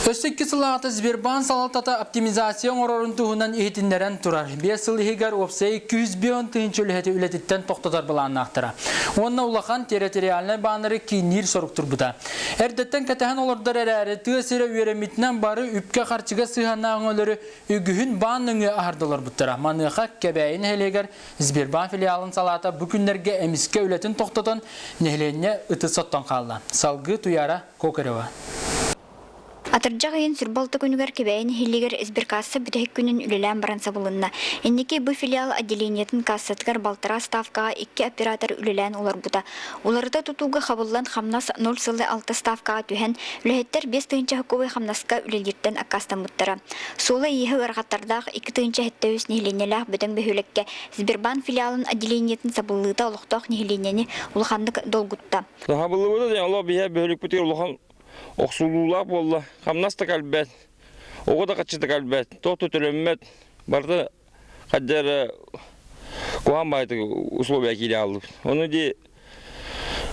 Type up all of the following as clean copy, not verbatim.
Өссө 2 сыллааҕыта Сбербаан салалтата оптимизация оҥорорун туһунан иһитиннэрэн турар. 5 сыл иһигэр уопсай 205 тыһыынча үлэһити үлэтиттэн тохтотор былааннаахтара. Уонна улахан территориальнай бааннары киинниир сорук турбута. Эрдэттэн кэтэһэн олордор эрээри, тыа сирэ үөрэммитинэн бары үпкэ-харчыга сыһыаннаах өҥөлөрү үгүһүн баан нөҥүө аһарда олорбуттара. Маныаха Кэбээйи нэһилиэгэр Сбербаан филиалын салаата бу күннэргэ эмискэ үлэтин тохтотон, нэһилиэнньэ ытыс соттон хаалла. Салгыы Туяра Кокарева. Атырдьах ыйын сүрбэ алта күнүгэр Кэбээйи нэһилиэгэр сберкасса бүтэһик күнүн үлэлээн баран сабылынна. Инники бу филиал отделениетын кассатыгар балтараа ставкаҕа икки оператор үлэлээн олорбута. Уларыта тутууга хабыллан хамнас 0 сылы алта ставкаҕа түһэн, үлэһиттэр 5 тыһыынча сокуобай хамнаска үлэлииртэн аккаастаммыттара. Суола-ииһэ ыарахаттардаах 2 тыһыынча 73 нэһилиэнньэлээх бөдөҥ бөһүөлэккэ Сбербанк филиалын отделениетын сабыллыыта олохтоох нэһилиэнньэни улаханнык долгутта. Сабыллыбыта диэн олох биһэ бөһүлүкпүтүгэр улахан охсулуулаах буолла. Хамнас да кэлбэт, оҕо да хаччыта кэлбэт, туох да төлөммөт. Барыта хайда эрэ куһаҕан баайытык условия киирэ хааллыбыт. Ону дии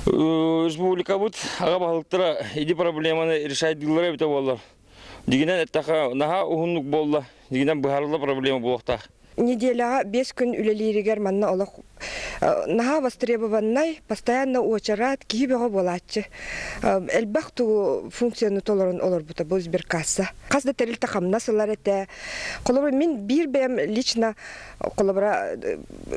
республикабыт аҕа баһылыктара ити проблеманы решайдыыллара эбитэ буоллар. Дигинэн эттэххэ наһаа уһуннук буолла, дигинэн быһаарылла проблема буолуохтаах. Неделяҕа 5 күн үлэлииригэр манна олох наһаа востребованнай, постоянно уочарат, киһи бөҕө буолааччы. Элбэх тугу функцияны толорон олорбута бу сберкасса. Хас да тэрилтэ хамнас ылар этэ. Холобура, мин биир бэйэм лично холобура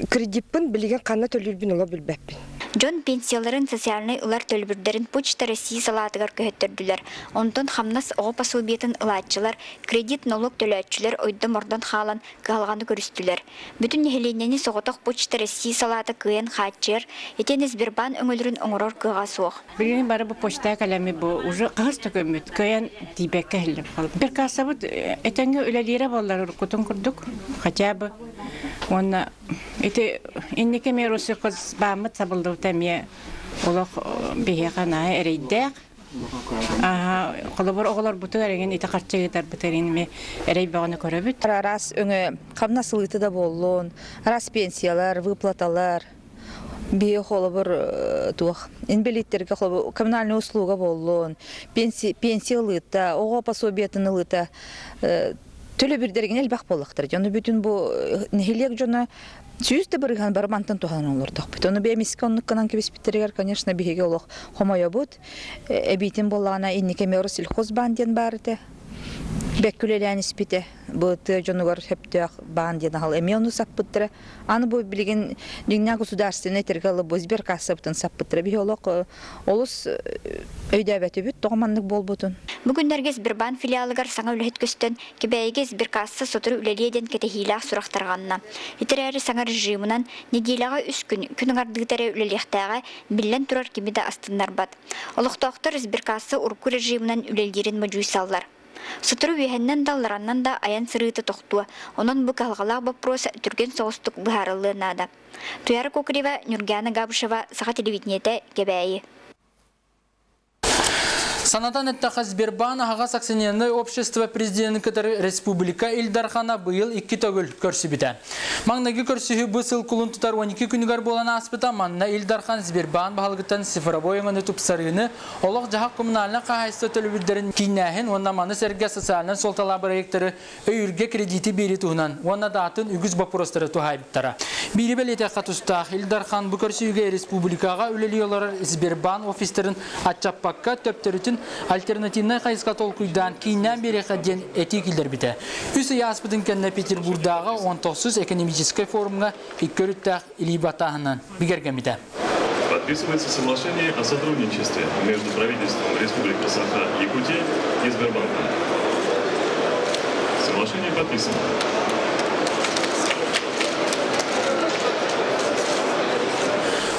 кредиппин билигин ханна төлүүрбүн олох билбэппин. Дьон пенсияларын социальнай ылар төлөбүрдэрин Почта России салаатыгар көһөттөрдүлэр. Онтон хамнас оҕо пособиетын ылааччылар, кредит нолуок төлөөччүлэр ойдом-ордон хаалан кыһалҕаны көрүстүлэр. Бүтүн нэһилиэнньэни соҕотох Почта России салаата кыайан хааччыйар, итиэннэ Сбербаан өҥөлөрүн оҥорор кыаҕа суох. Билигин бары бу почта кэлэми бу уже хаһыс да көммүт кыайан тиийбэккэ иһиллим. Сберкассабыт этэҥҥэ үлэлиирэ буоллар уруккутун курдук хотя бы уонна ити инники эмиэ Россельхозбааммыт сабыллыбыта эмиэ олох биһиэхэ наһаа эрэйдээх. Холобур оҕолорбутугар эҥин ити харчы ыытарбытыгар эмиэ эрэй бөҕөнү көрөбүт. Араас өҥө хамнас ылыыта да буоллун, араас пенсиялар, выплаталар, биһи холобур туох инбэлииттэргэ холобур коммунальная услуга буоллун, пенсия, пенсия ылыыта, оҕо пособиетын ылыыта төлөбүрдэригин элбэх буоллахтар. Дьону бүтүн бу нэһилиэк дьоно 100 да бырыһан бары мантан туһанан олордохпут. Ону бэйэмискэ оннук гынан кэбиспиттэригэр, конечно, биһиги олох хомойобут. Эбиитин буоллаҕына инники эмиэ Россельхозбаан диэн баар этэ. Бэккэ үлэлээн испитэ. Бу тыа дьонугар сөптөөх баан диэн аһал эмиэ ону саппыттара. Аны бу билигин дьиҥнээх государственнай тэрилгэ ылы бу сберкассабытын саппыттара. Биһи олох олус өйдөөбөтүбүт тоҕо маннык буолбутун. Бу күннэргэ Сбербаан филиалыгар саҥа үлэһит көстөн, Кэбээйигэ сберкасса сотору үлэлиэ диэн кэтэһиилээх сурах тарҕанна. Ити эрээри саҥа режимынан нэдиэлэҕэ үс күн, күн аҥардыыта эрэ үлэлиэхтээҕэ биллэн турар кими да астыннарбат. Олохтоохтор сберкасса урукку режимынан үлэлиирин модьуйсаллар. Сотору үөһэннэн да аллараннан да айан сырыыта тохтуо, онон бу кыһалҕалаах боппуруос түргэн соҕустук быһаарыллыан наада. Туяра Кокарева, Нюргана Габышева, Саха телевидениетэ, Кэбээйи. Санатан эттэххэ, Сбербаан аһаҕас акционернай общество президенин кытары республика Ил Дархана быйыл икки төгүл көрсүбүтэ. Маҥнайгы көрсүһүү бу сыл кулун тутар 12 күнүгэр буолан ааспыта. Манна Ил Дархан Сбербаан баһылыгыттан цифровой өҥөнү тупсарыыны, олох-дьаһах коммунальнай хаһаайыстыба төлөбүрдэрин кииннээһин уонна маны сэргэ социальнай суолталаах бырайыактары өйүүргэ кредити биэрии туһунан уонна да атын үгүс боппуруостары туһаайбыттара. Биири бэлиэтэххэ тустаах Ил Дархан бу көрсүһүүгэ республикаҕа үлэлии олорор Сбербаан офистарын аччаппакка төптөрүтүн альтернативнай хайысха толкуйдаан кииннээн биэриэххэ диэн этии киллэрбитэ. Үс ый ааспытын кэннэ Петербурдааҕы 19 экономическай форумҥа икки өрүттээх илии баттааһынан бигэргэммитэ. Подписывается соглашение о сотрудничестве между правительством Республики Саха-Якутия и Сбербанком. Соглашение подписано.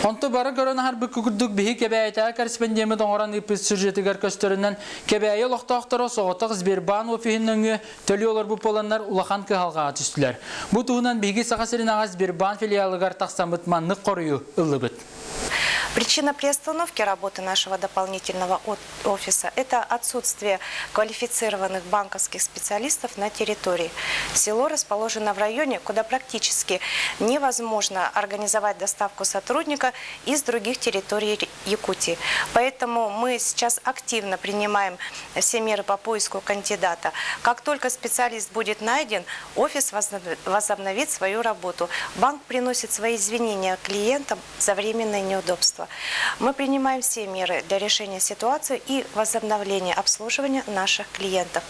Онто бары көрөн аһарбыт курдук биһи Кэбээйитээҕи корреспондеммыт оҥорон ыыппыт сюжетыгар көстөрүнэн Кэбээйи олохтоохторо соҕотох Сбербаан офиһын нөҥүө төлүү олорбут буоланнар улахан кыһалҕаҕа түстүлэр. Бу туһунан биһиги Саха сирин аҕа Сбербаан филиалыгар тахсаммыт маннык хоруйу ыллыбыт. Причина приостановки работы нашего дополнительного офиса – это отсутствие квалифицированных банковских специалистов на территории. Село расположено в районе, куда практически невозможно организовать доставку сотрудника из других территорий Якутии. Поэтому мы сейчас активно принимаем все меры по поиску кандидата. Как только специалист будет найден, офис возобновит свою работу. Банк приносит свои извинения клиентам за временные неудобства. Мы принимаем все меры для решения ситуации и возобновления обслуживания наших клиентов.